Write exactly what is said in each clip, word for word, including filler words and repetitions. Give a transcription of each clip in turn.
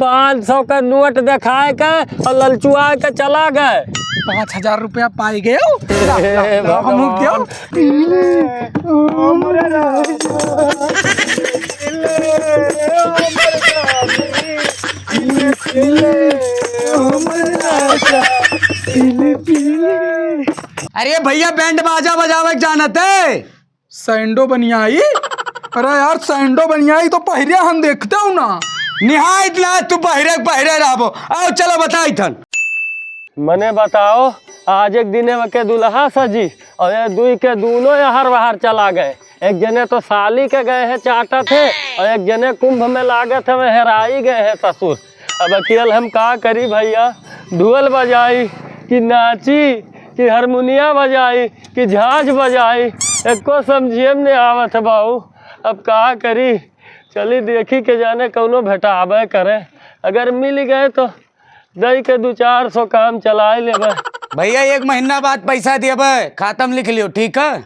पाँच सौ का नोट देखाए के और ललचुआ के चला गए। पाँच हजार रुपया पाई गए हो? ला, ला, ला, हम लोग देव। अरे भैया, बैंड बाजा बजावे के जानत है? सैंडो बनियाई? अरे यार, सैंडो बनियाई तो पहिरे हम देखते हो ना। निहायत ना, तू पहिरे, पहिरे रहबो। आओ, चलो बताई थन। मने बताओ, आज एक दिने के दुल्हा सजी और ये दुई के दूनो यहर वहर चला गए। एक जने तो साली के गए हैं चाटत है और एक जने कुंभ में लागत है, वह हेराई गए हैं ससुर। अब अकेल हम का करी भैया, ढोल बजाई कि नाची कि हारमोनिया बजाई कि झांझ बजाई, एको समझिए में नहीं आवत है बाऊ। अब का करी, चली देखी के जाने कौनो भेटाबे करे, अगर मिल गए तो दई के दू चार सौ काम चलाए लेबे। भैया, एक महीना बाद पैसा देबे, खाता में लिख लियो, ठीक है?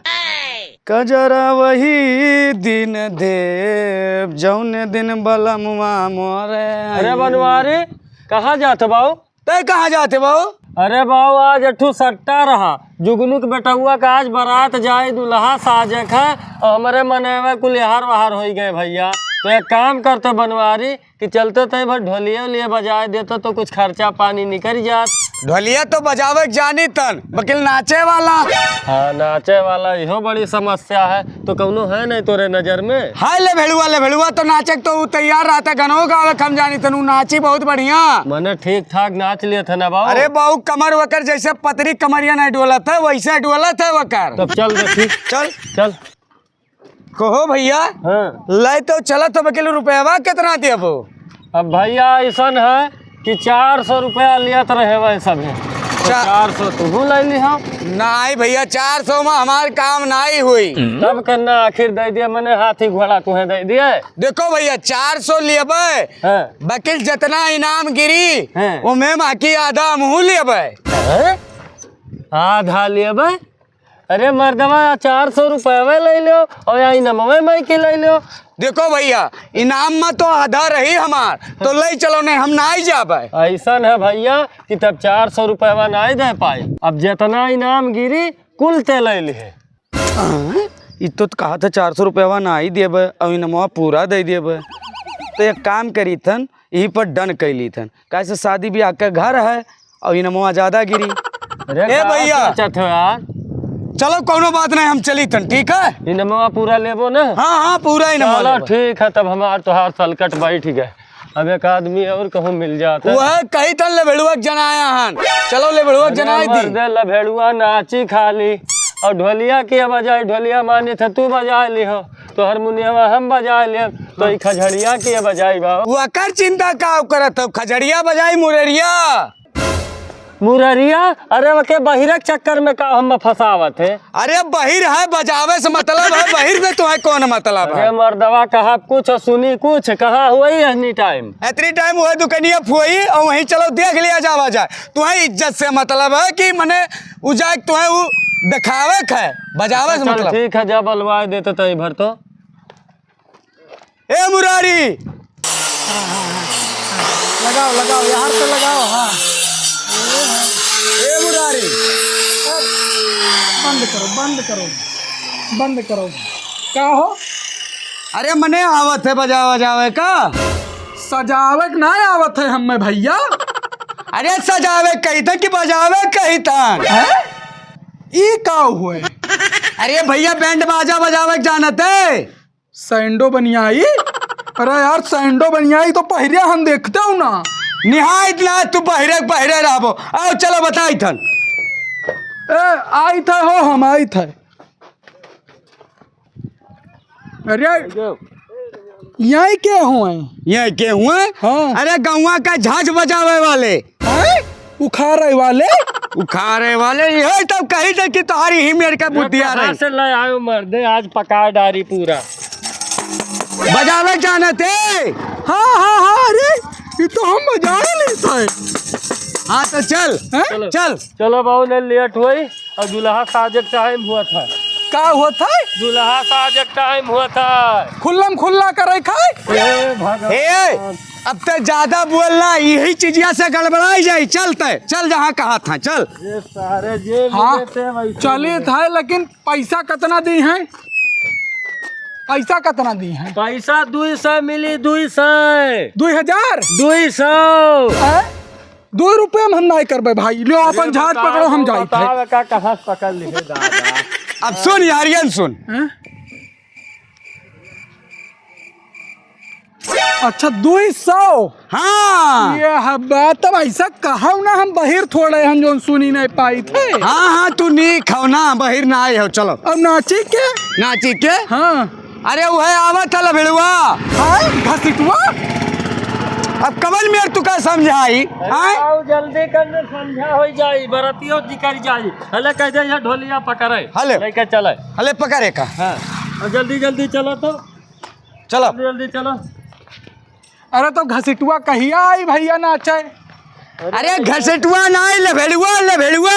कजरा वही दिन देब, जौने दिन बलमुआ मोरे। अरे बनवारी, कहाँ जात बाऊ? तै कहाँ जात बाऊ? अरे बाऊ, आज अठू सट्टा रहा, जुगनू के बेटउआ का आज बारात जाए, दुल्हा साजे का, और हमरे मने में कुल यहर वहर होई गए भैया। तो एक काम करते बनवारी, कि चलते तय भर ढोलिया उलिया बजाए देते तो कुछ खर्चा पानी निकल जात। ढोलिया तो बजावे के जानी तन, बकिल नाचे वाला। हाँ, नाचे वाला, इहो बड़ी समस्या है। तो कौनो है नहीं तोरे नजर में? है ले भेड़ुआ, ले भेड़ुआ तो नाचे के तो ऊ तैयार रहता, गनो गावे के हम जानी तन, ऊ नाची बहुत बढ़िया। मने ठीक ठाक नाच लिए थे ना बाबू? अरे बाबू, कमर वकर जैसे पतरी कमरिया नहीं डोलत है, वैसे डोलत है वकर। तब चल देखी। चल। चल। कहो भैया, हाँ। लै तो चलत हो, बकिल रुपयवा कितना देबो? अब भैया ऐसन है कि चार सौ रुपया लियत रहे वह सब है, तो चा- चार सौ तुहू लै लिहो। नाहीं भैया, चार सौ में हमार काम नाहीं हुई। तब करना आखिर दे दिए, मने हाथी घोड़ा तुहे दे दिए। देखो भैया, चार सौ लेबे, हाँ। बकिल जितना इनाम गिरी, हाँ। ओमे बाकी आधा हमहू लेबे। हैं? आधा लेबे? अरे मर्दवा, चार सौ रुपयवे लै लो और या इनामवे में के लै लो। देखो भैया, इनाम में तो आधा रही हमार, तो लै चलो, नहीं हम नाहीं जाबे। ऐसन है भैया कि तब चार सौ रुपयवा नाहीं दे पाए, अब जितना इनाम गिरी कुल ते लै लिहे। हाँ, ई तो कहा था चार सौ रुपयवा नाहीं देबे, अब इनामवा पूरा दे देबे। तो एक काम करी थन, यही पर done कैली थन, कैसे शादी ब्याह के घर है और इनमवा ज्यादा गिरी। अरे ए का भैया। सोचत हो यार? चलो कौनो बात नहीं, हम चली तन, ठीक है? इनमवा पूरा लेबो ना? हाँ, हाँ, पूरा इनमवा चलो लेबो। ठीक है, तब हमार तोहार सलकट बैठ गए। अब एक आदमी और कहूँ मिल जाता। वह कही तन लेभेड़ुआ के जनाया हन। चलो लेभेड़ुआ के अरे जनाई दी। मर्दे, लेभेड़ुआ नाची खाली और ढोलिया के बजाई, ढोलिया माने थे तू बजा ली हो। तो हारमोनियम हम बजाए लेब, तो ई खजड़िया के बजाई बा? वकर चिंता का करत हो? खजड़िया बजाई, मुररिया। मुररिया? अरे वके बहिरक चक्कर में का हम फंसावत है? अरे बहिर है, बजावे से मतलब है, बहिर से तुम्हें कौन मतलब अरे है? मर्दवा कहा कुछ और सुनी कुछ, कहाँ हुई एनी टाइम? इतनी टाइम हुआ दुकनिया फुआई और वहीं चलो देख लिया जावा जाए। तुम्हें इज्जत से मतलब है कि मने उ जाए तुम्हें उ देखावे के है, बजावे से चल मतलब। ठीक है, जब अलवाए देते तो ई भर तो। ए मुरारी! लगाओ, लगाओ, यार से लगाओ, हाँ। ए मुरारी! बंद करो, बंद करो, बंद करो। का हो? अरे मने आवत है बजा बजावे का? सजावे के ना आवत है हमें भैया। अरे सजावे कही था कि बजावे कही था? हैं? ई का हुए? अरे भैया बैंड बाजा बजावे के जानत है? सैंडो बनियाई? अरे यार, सैंडो बनियाई तो पहिरे हम देखते हो ना। निहायत ना, तू पहिरे, पहिरे रहबो। आओ, चलो बताई थन। ए, आई थे हो, हम आई थे। अरे, यही के हुए? यही के हुए? हाँ। अरे, गौवा का झांझ बजावे वाले। हैं? उखाड़े वाले? उखाड़े वाले, यही तब कही थे कि तुम्हारी ही मेर का अरे बुद्धिया कहाँ रही। से ले आयो मर्दे, आज पका डारी पूरा। बजावे जाने थे। हाँ, हाँ, हाँ, अरे, ये तो हम बजा ही नहीं थे। हाँ, तो चल, हैं? चलो। चल। चलो बाबू, ने लेट हुई और दुल्हा साजे के टाइम हुआ था। का होत है? दुल्हा साजे के टाइम होत है। खुल्लम खुल्ला करे खाए। हे भगवान। हे, अब ते ज्यादा बोलना, यही चीजिया से गड़बड़ाई जाई। चल ते, चल जहाँ कहा था, चल। ये सारे जे हाँ, मिले थे वैसे चलित मिले। है, लेकिन पैसा कितना दी है? पैसा कितना दी है? पैसा दुई सौ मिली, दुई सौ। दुई हजार? दुई सौ। हैं? दो रुपया में हम नाई करबे भाई, लो अपन अरे झाट बताओ, पकड़ो, हम जाइत है। बताओ, का कहाँ से पकड़ लिए दादा? अब सुन यारियन, सुन। हैं? अच्छा, दुई सौ। हाँ। ये हब्बा, तब ऐसा कहो ना, हम बहिर थोड़े हन जोन सुनी नहीं पाई थे। हाँ, हाँ, तू नीक हो ना, बहिर ना आए हो, चलो। अब नाची के? नाची के? हाँ। अरे, वह आवत है लभेड़ुआ। हाँ, घसीटुआ? अब कवन मेर तू का समझाई? अरे, हाँ? आओ जल्दी कर, संझा हो जाई, बरतियो निकल जाई। हले कह दे, ये ढोलिया पकड़े। हले। लेके चले। हले पकड़े का? हाँ। और जल्दी, जल्दी चलो तो। चलो। जल्दी, जल्दी चलो। अरे तो घसीटुआ कहिया आई भैया नाचे? अरे घसीटुआ ना आई, लभेड़ुआ, लभेड़ुआ।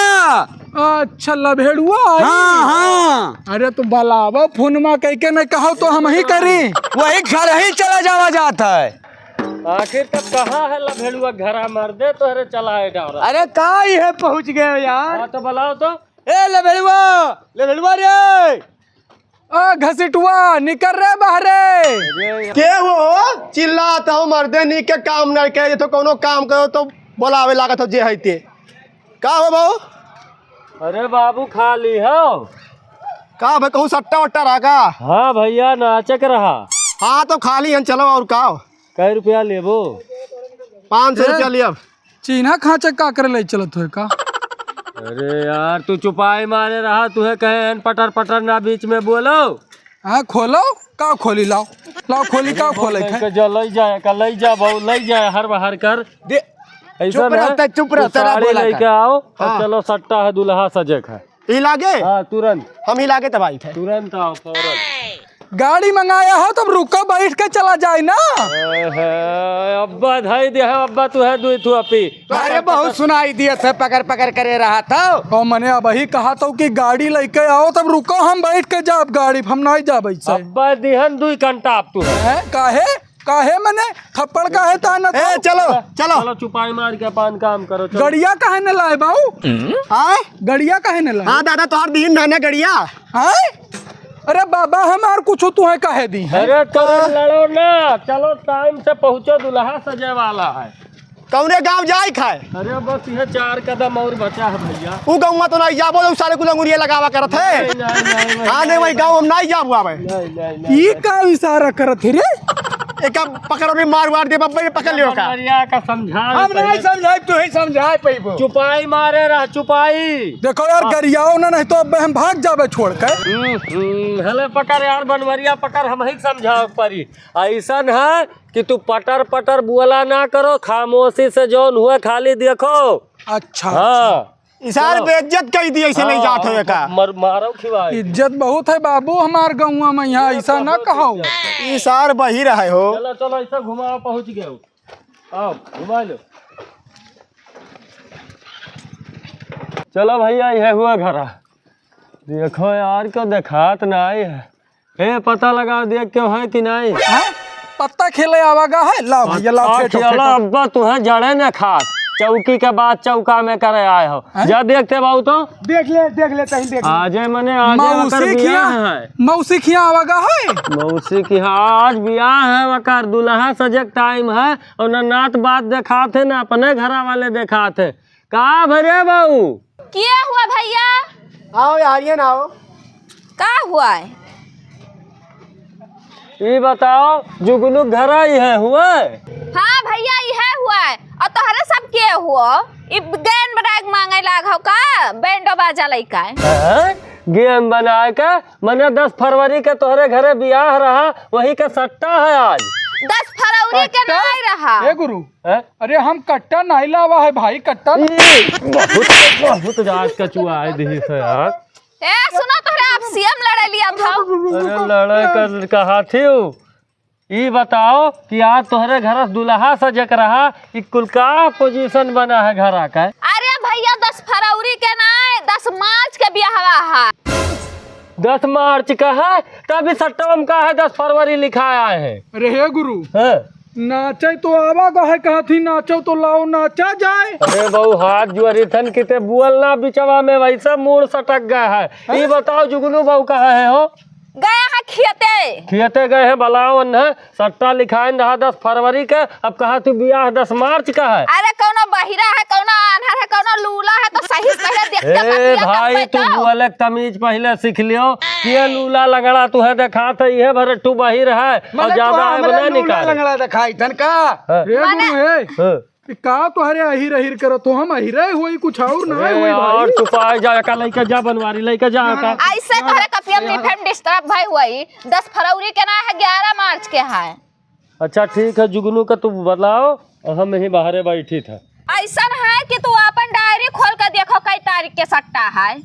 अच्छा, लभेड़ुआ आई? हाँ, हाँ। अरे तो बलावा फोनमा कह के नहीं कहो तो हम ही करी। वही घर ही चला जावा जात है। आखिर तक कहाँ है लभेड़ुआ? घरा मर दे तो अरे चला है डारा। अरे का ही है पहुँच गए यार। हाँ तो बुलाओ तो। ए लभेड़ुआ, लभेड़ुआ रे। ओ घसीटुआ, निकर रे बहरे। के हो? चिल्लात हो मर्दे, नी के काम नहीं करे, तो कोनो काम करो तो बोलावे लागत हो जे है ते। का हो बाबू? अरे बाबू, खाली हो? का भाई, कहूँ सट्टा वट्टा रहा का? हाँ भैया, नाचक रहा। हाँ, तो खाली हन, चलो और का हो? कै रुपया लेबो? पाँच सौ रुपया लिया। चीन्हा खाँचा का करे ले चलत होए का? अरे यार, तू चुपाई मारे रहा, तुहे कहे हन पटर पटर ना बीच में बोलो। हाँ, खोलो, का खोली लाओ, लाओ खोली, का खोले थे? के जा, लई जाए, का लई जा, बहु, लई जाए, हर बाहर कर। दे, ऐसा चुप ना, रहता, चुप तू रहता, ना साड़ी बोला लेके कर। आओ, और हाँ। चलो, सट्टा है, दुल्हा सजे का है। ई लागे? हाँ, तुरंत। हम ही लागे तब आई थे। तुरंत आओ, फौरन। गाड़ी मंगाया हो तब रुको, बैठ के चला जाए ना। ए, हे, अब्बा धाई दे है, अब्बा तू है दुई थू अपी। अरे बहुत सुनाई दिया थे, पकड़ पकड़ करे रहा था। ओ मने अब ही कहा तो कि गाड़ी लेके आओ तब रुको, हम बैठ के जाब गाड़ी, हम नहीं जाब ऐसे। अब्बा दिहन दुई घंटा अब तू। हैं? काहे? काहे मने? थप्पड़ काहे तानत ए, हो? चलो, चलो। चलो, चुपाई मार के अपन काम करो, चलो। गड़िया काहे न लाए बाऊ? आय? गड़िया काहे न लाए? हाँ दादा, तोहार दीन ना ना गड़िया। आय? अरे बाबा, हमार कुछ तू है काहे दी है? अरे तो लड़ो ना, चलो टाइम से पहुँचो, दुल्हा सजे वाला है। कौने गाँव जाए खाए? अरे बस यह चार कदम और बचा है भैया। ऊ गौवा तो नहीं जाबो, ऊ सारे कुल अंगुरिया लगावा करत है। नहीं, नहीं, नहीं, नहीं, हाँ, नहीं, नहीं, वही गाँव हम नहीं जाबो आवे। नहीं, नहीं, नहीं, ये नहीं। का इशारा करत है रे? एका पकड़ो रे, मार वार दे, बब्बे पकड़ लियो का। बढ़िया का समझा हम दे नहीं पहले। समझाए, तू ही समझाए पैबो। चुपाई मारे रह, चुपाई। देखो यार, हाँ। गरियाओ ना, नहीं तो अब हम भाग जाबे छोड़ के। हम्म, हम्म, हले पकड़ यार, बनवरिया पकड़, हम ही समझाओ परी। ऐसन है कि तू पटर पटर बोला ना करो, खामोशी से जौन हुआ खाली देखो। अच्छा, हाँ। अच्छा। इसार चलो। बेइज्जत कई दी, ऐसे नहीं हाँ, जात हो का। मर-, मारो खिवाए। इज्जत बहुत है बाबू हमार गौवा में, यहाँ ये ऐसा ना बहुत कहो। इज्जत। इसार बही रहे हो। चलो, चलो, ऐसा घुमाओ, पहुँच गए हो। आओ, घुमा लो। चलो भैया, यह हुआ घरा। देखो यार, क्यों देखात नहीं है। ए, पता लगाओ, देख क्यों है कि नहीं? हैं? पत्ता खेले आवा गा है? लाओ भैया, लाओ, पत्ता फेंटो, खेला, फेंटो। अब्बा, तू है जड़े न खात। चौकी के बाद चौका में करे आए हो। हैं? जा देखते बाबू तो। देख ले, देख ले, तहीं देख ले। आजे मने, आजे मौसी ओकर खिया, बियाह है। मौसी खिया आवा गा है? मौसी खिया आज बियाह है, ओकर दुल्हा सजे के टाइम है, और ना नात बात देखात है, ना अपने घरा वाले देखात है। का भरे बाबू? के हुआ भैया? आओ यार, ये ना आओ। का हुआ है? ई बताओ, जुगनू घरा ही है हुआ? हाँ भैया, ई है हुआ है। और तोहरे सब के हुआ? ई गेंद बनाए के मांगे लाग हो का? बैंडो बाजा लइका है। हैं? गेंद बनाए के? मने दस फरवरी के तोहरे घरे बियाह रहा, वही के सट्टा है आज। दस फरवरी के सट्टा? नहीं रहा। ए गुरु, हैं? अरे हम कट्टा नहीं लावा है भाई, कट्टा। ई बहुत, बहुत जात का चुआ है दिही से यार। ए, सुनो, तोहरे आप सीएम लड़े लिया था। अरे लड़े कर कहा थी। ई बताओ कि आज तोहरे घर से दुल्हा सजे के रहा, ई कुल का पोजीशन बना है घरा का? अरे भैया, दस फरवरी के ना, दस मार्च के बियाहवा है। दस मार्च का है, तब इस सट्टा में का है, दस फरवरी लिखाया है। अरे हे गुरु, हाँ। नाचे तो आवा का है, कहत ही नाचो तो लाओ, नाचा जाए। अरे बहू, हाथ जोड़ी थन, किते बोल ना बिचवा में, वैसे मूड़ सटक गया है। हाँ? ये बताओ जुगनू बहू कहाँ है हो? गया है खेते। खेते गए हैं, बुलाओ उन्हें। सट्टा लिखाइन रहा दस फरवरी के, अब कहा तू बियाह दस मार्च का है। अरे कौनो बहिरा है, कौनो आन्हर है, कौनो लूला है, तो सही से पहिले देख के ए बतिया भाई, करबे तू तो। बोले के तमीज पहिले सीख लियो। के लूला लंगड़ा तू है देखात है, इहे भरे तू बहिर है, और मने ज्यादा तोहरा है हमरे बना लूला निकाल। लंगड़ा देखाई थन का? हाँ। ए मने गुरु हे, हाँ। ई का तोहरे अहिर अहिर करत हो? हम अहिरे होई, कुछ और ना अरे होई यार, भाई। चुपाई जा, एका लइके जा बनवारी, लइके जा एका। ऐसे तोहरे कपिया में फिर डिस्टर्ब भाई हुई। दस फरवरी के ना है, ग्यारह मार्च के है। अच्छा ठीक है, जुगनू का तू बतलाओ, और हम यहीं बाहरे बैठी था। ऐसन है कि तू अपन डायरी खोल के देखो कई तारीख के सट्टा है।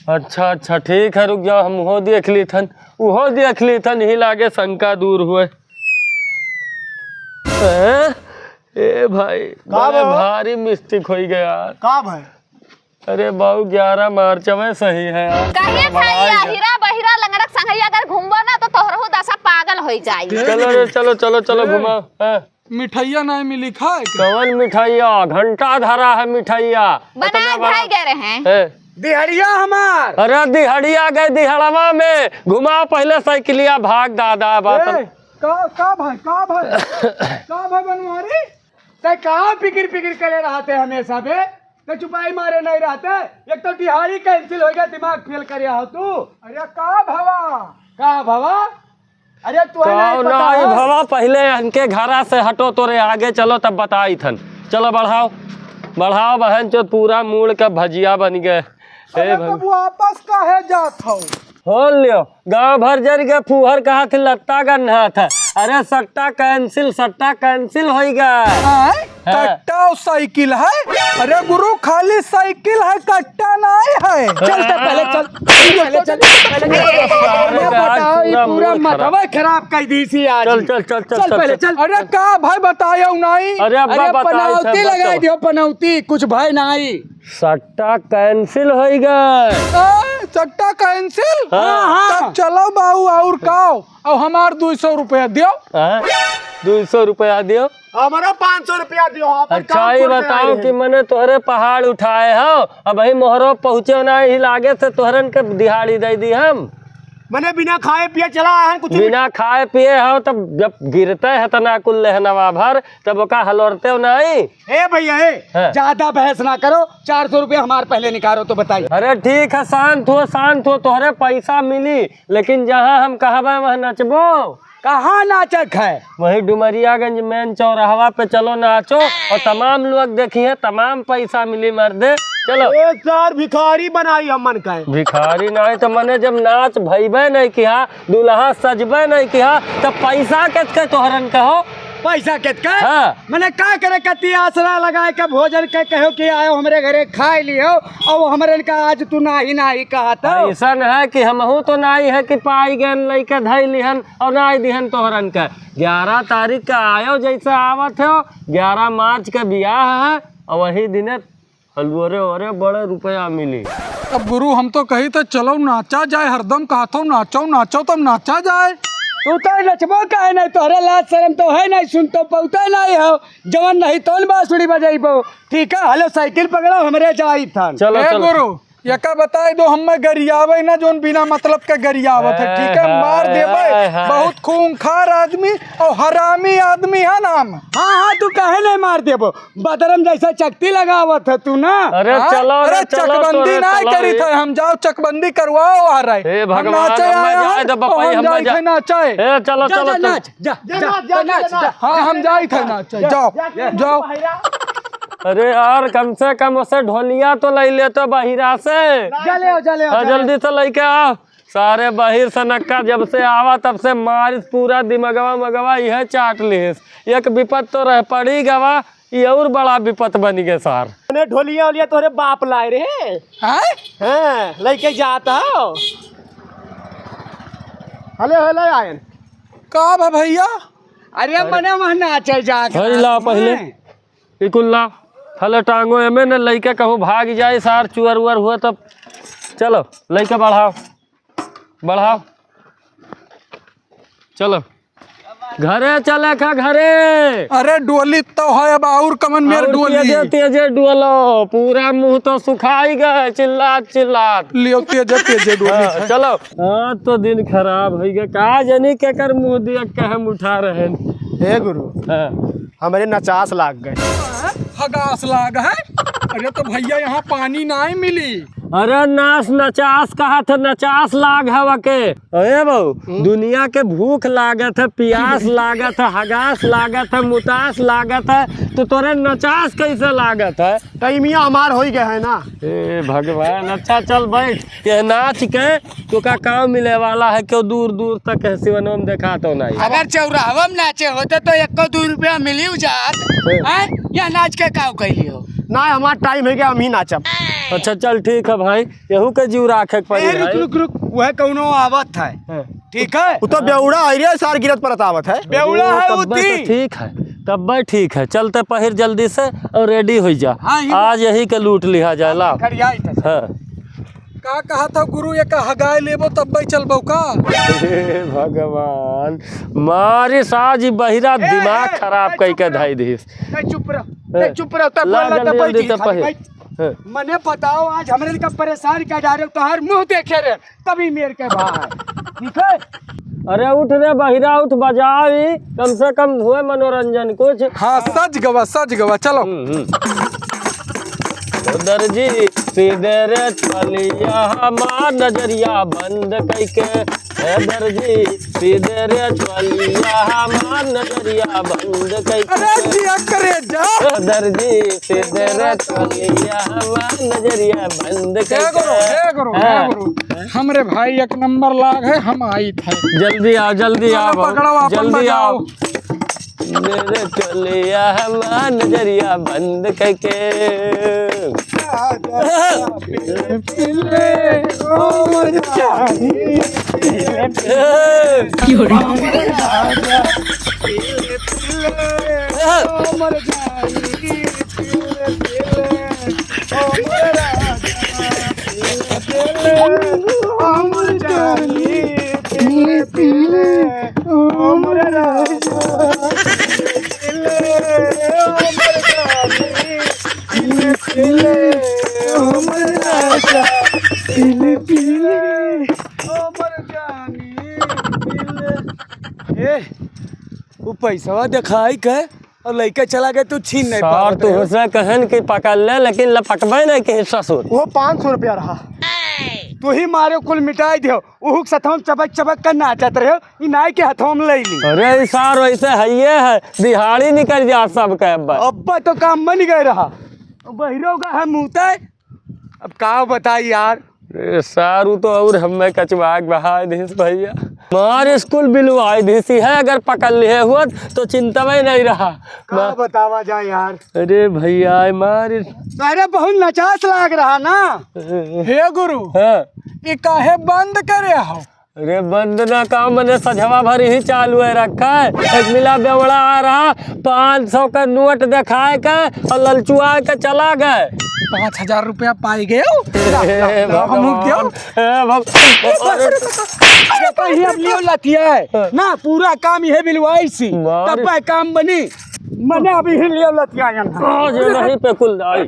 अच्छा अच्छा ठीक है, रुक जाओ, हम उहो देख ली थन, उहो देख ली थन, यही लागे शंका दूर हुए। हैं? ए भाई, का बड़े बा? भारी मिस्टेक होई गया यार। का भाई? अरे बाबू, ग्यारह मार्च में सही है यार। कहे था भाई, ये हीरा बहिरा लंगड़क संगरिया अगर घूमबो ना तो तोहरहु दशा पागल होई जाई। चलो रे, चलो, चलो, चलो, ए, घुमाओ। हाँ। मिठाइया ना मिली खाए के? कौन मिठाइया? घंटा धरा है मिठाइया। बनाए इतना बड़ा खाए गए रहे हैं। ए। दिहड़िया हमार। अरे दिहड़िया गए दिहड़वा में। घुमाओ पहले साइकिलिया, भाग दादा बात। ए, का, का भाई, का भाई? का भाई बनवारी? तै कहाँ पिकिर पिकिर करे रहते हमेशा बे? तै चुपाई मारे नहीं रहते। एक तो दिहाड़ी cancel हो गया, दिमाग फेल करे हो तू। अरे का भवा? का भवा? अरे तू है ना, काओ पता ना आई है? भवा, पहले इनके घरा से हटो, तोरे आगे चलो तब बताई थन। चलो बढ़ाओ, बढ़ाओ बहन चो, पूरा मूड़ का भजिया बन गए। अरे ए भग- तब वापस काहे जात हो? हो लियो, गांव भर जर के फूहर कहा थे लत्ता गन्हा था। अरे सट्टा cancel, सट्टा cancel होई गए। आय? हाँ। कट्टा और साइकिल है? अरे गुरु, खाली साइकिल है, कट्टा नहीं है। चल तो पहले चल, पहले चल, पहले चल। अरे बताओ, ये पूरा मूड खराब। मतवा खराब कर दी सी आज। चल, चल, चल, चल, चल चल, पहले चल। चल। अरे का भाई बतायो नहीं? अरे अब्बा अरे बताई पनौती सब लगाई बताओ। दियो, पनौती, कुछ भाई नहीं। सट्टा cancel होई गए। आ, सट्टा cancel? हाँ, हाँ। तब चलो बाऊ, और काओ? अब हमार दुई सौ रुपया दियो। हाँ, दुई सौ रुपया दियो। हमारा पाँच सौ रुपया दियो, अपन अच्छा, काम ये छोड़ के बताओ आए कि हैं। मने तोहरे पहाड़ उठाए हो, अब ही मोहरो पहुँचे ना, यही लागे से तोहरन के दिहाड़ी दे दी हम। मने बिना खाए पिए चला आए हैं, कुछ भी बिना खाए पिए हो, तब जब गिरते हैं तना कुल लहनवा भर, तब ओका हलोरते हो नहीं। ए भैया, ए, हाँ। ज्यादा बहस ना करो, चार सौ रुपया हमार पहले निकालो तो बताई। अरे ठीक है, शांत हो, शांत हो, तोहरे पैसा मिली, लेकिन जहाँ हम कहबे वहाँ नचबो। कहाँ नाचक है? वही डुमरियागंज main चौराहवा पे चलो नाचो, और तमाम लोग देखिए, तमाम पैसा मिली मर्दे। चलो। ए सार, भिखारी बनाई हमन का। भिखारी नहीं तो मने जब नाच भइबे नहीं किहा, दूल्हा सजबे नहीं किहा, तब पैसा केतके तोहरन के हो? पैसा केतके? हाँ। मने का करे, कति आसरा लगाए के भोजन के कहो कि आयो हमरे घरे खाए लियो, और हमरन का आज तू नाही नाही कहा तो। ऐसन है कि हमहू तो नाही है कि पाई गए लइके धई लिहन और नाही दिहन तोहरन के। ग्यारह तारीख का आयो जैसे आवत हो, ग्यारह मार्च के बियाह है, और वही दिने हलुअरे ओरे बड़े रुपया मिली। अब गुरु हम तो कही तो चलो नाचा जाए, हरदम कहत हो नाचो नाचो तब नाचा जाए। तू तो नचबो काहे नहीं, तोहरे लाज शर्म तो है नहीं, सुन तो पौते नहीं हो, जवन नहीं तौन बांसुरी बजाइबो। ठीक है, हलो साइकिल पकड़ो, हमरे जाई थन। चलो, ए चलो। गुरु, यका बताई दो, हमें गरियावे ना जोन बिना मतलब के गरियावत है, ठीक है, मार देबे। हाय, हाय। बहुत खूंखार आदमी और हरामी आदमी है ना हम। हाँ, हाँ, तू काहे नहीं मार देबो? बदरम जैसा चकती लगावत है तू ना। अरे हाँ? चलो रे, अरे चलो, चकबंदी तोरे ना चलो करी रे। थे, हम जाओ चकबंदी करवाओ आ रहे। हे हम भगवान, नाचे हम आया जाए है, तो बपाई, हम हम जाए जा-, थे नाचे। ए, चलो, जा, चलो, जा, चलो। नाच, जा, जा, जा, जा, नाच, जा। जा। हाँ, हम जाए थे नाचे, जा, जाओ, जा, जा, जाओ। अरे यार, कम से कम उसे ढोलिया तो ले लेते बहिरा से। जा ले आओ, जा ले आओ, हाँ, जा ले आओ। जल्दी से लेके आ। सारे बहिर सनक्का जब से आवा तब से मारिस पूरा दिमगवा मगवा इहे चाट लिहिस। एक विपत तो रह पड़ी गवा, ये और बड़ा विपत बन गए सार। मने ढोलिया ओलिया तोहरे बाप लाए रहे। हैं? हाँ, लेके जाता हो। हले हले आयन। का बा भैया? अरे मने वहाँ नाचे जाके। हई ला पहले। हैं? ई कुल ला। हले टांगो एमे न लइके कहूँ भाग जाए सार चुअर उअर हुए तब। चलो, लइके बढ़ाओ। बढ़ाओ, चलो घरे चले का, घरे। अरे डोली तो है, अब और कमन मेर और डोली। तेजे तेजे डोलो, पूरा मुँह तो सुखाई गए चिल्लात चिल्लात। लियो तेजे तेजे डोली हाँ, है। चलो। हाँ, तो दिन खराब होइ गए, का जानी केकर मुँह देख के हम उठा रहे हैं। हे गुरु, हाँ। हमरे नचास लाग गए। हगास लाग है? अरे तो भैया यहाँ पानी नाहीं मिली। अरे नास नचास कहा था, नचास लाग हवा के। अरे बाबू, हम्म? दुनिया के भूख लागत है, पियास लागत है, हगास लागत है, मुतास लागत है, तो तोरे नचास कैसे लागत है? टाइमिया हमार होइ गए है ना। ए भगवान, अच्छा चल बैठ, ये नाच के तोका काम मिले वाला है, क्यों दूर दूर तक है सिवनों में देखा तो नहीं। अगर चौराहवा में नाचे होते तो एको दू रुपया मिली जात, हैं? हैं? यह नाच के काव कैली हो? ना, हमार टाइम होइ गए, हम ही नाचब। अच्छा चल ठीक है भाई, यहू के जीव राखे के पड़ी ए, रुक, भाई। रुक, रुक, वह कौनो आवत है। हाँ। ठीक है? वो तो बेवड़ा है रे, सार गिरत परत आवत है। बेवड़ा है तब्बे उती। तो ठीक है, तब्बे ठीक है। चलते पहिर जल्दी से और रेडी होइ जा। हाँ, ये आज यही के लूट लिहा जाए, ला। खड़ियाई था। हाँ। का कहा था गुरु, ये का हगाए लेबो तब्बे चलबो का? हे भगवान, मारे साज ई बहिरा ए, दिमाग ए, खराब ए, कई के चुप रह। धई दिस। ए, चुप रह, ए, ए, चुप रह, तब ला बोलना जल्दी, तब जल्दी, बैठी तब खाली पहिर। बैठ। हाँ। मने बताओ, आज हमरे का परेशान कर डारे, तोहार मुँह देखे रे। तभी मेर के बाहर, ठीक है? अरे उठ रे बहिरा, उठ, बजाओ ई, कम से कम हुए मनोरंजन कुछ। हाँ, सज गवा, सज गवा, चलो। हम्म, हम्म। ओ दर्जी, सी दे रे चोलिया हमार नजरिया बंद कइके। ए दर्जी, सी दे रे चोलिया हमार नजरिया बंद कइके। अरे जिया करे जा। ए दर्जी, सी दे रे चोलिया हमार नजरिया बंद कइके। हे गुरु, हे गुरु, हे हाँ। गुरु। हमरे भाई एक नंबर लाग है, हम आई थे। जल्दी आओ, जल्दी चलो आओ, पकड़ो, आपन जल्दी बजाओ। आओ। मेरे चोलिया हमार नजरिया बंद कइके। ए, उ पैसवा देखाई के और लइके चला गए, तू छीन नहीं सार, पावत तू रहे। हुसे कहन कि पकड़ ले, लेकिन लपटबे नहीं के ससुर। वो पाँच सौ रुपया रहा। तू ही मारे कुल मिटाई दियो। उहुक सथौं चबक चबक कर नाचत रहे, ई नाई के हथौं में ले ली। अरे, ई सार वैसे हइये है, दिहाड़ी निकल जा सबके अब। अब तो काम बन गए रहा। बहिरो का है मुँहते। अब का बताई यार। ए, सारू तो और हमें कचवाक बहाय दिस भैया। मार स्कूल बिलवाय दिस है, अगर पकड़ लिए हुआ तो चिंता में नहीं रहा। का मा- बतावा जाए यार। अरे भैया, मार। अरे बहुत नचास लाग रहा ना। हे गुरु, हाँ। ये काहे बंद करे हो? अरे बंद ना का, मने सझवा भर ही चालू है रखा है। एक मिला बेवड़ा आ रहा, पाँच सौ का नोट दिखाए के और ललचुआ के चला गए। पाँच हजार रुपया पाई गए। ए भगवान, ए भगवान। अरे कहीं अब लियो लतिया है ना, पूरा काम ये बिलवाई सी, मार। तब पे काम बनी। मने अभी ही लियो लतिया यहाँ। आज ये नहीं पे कुल दाई।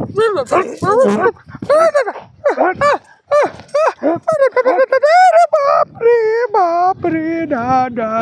अरे, अरे, अरे, अरे बाप रे, बाप रे, दादा।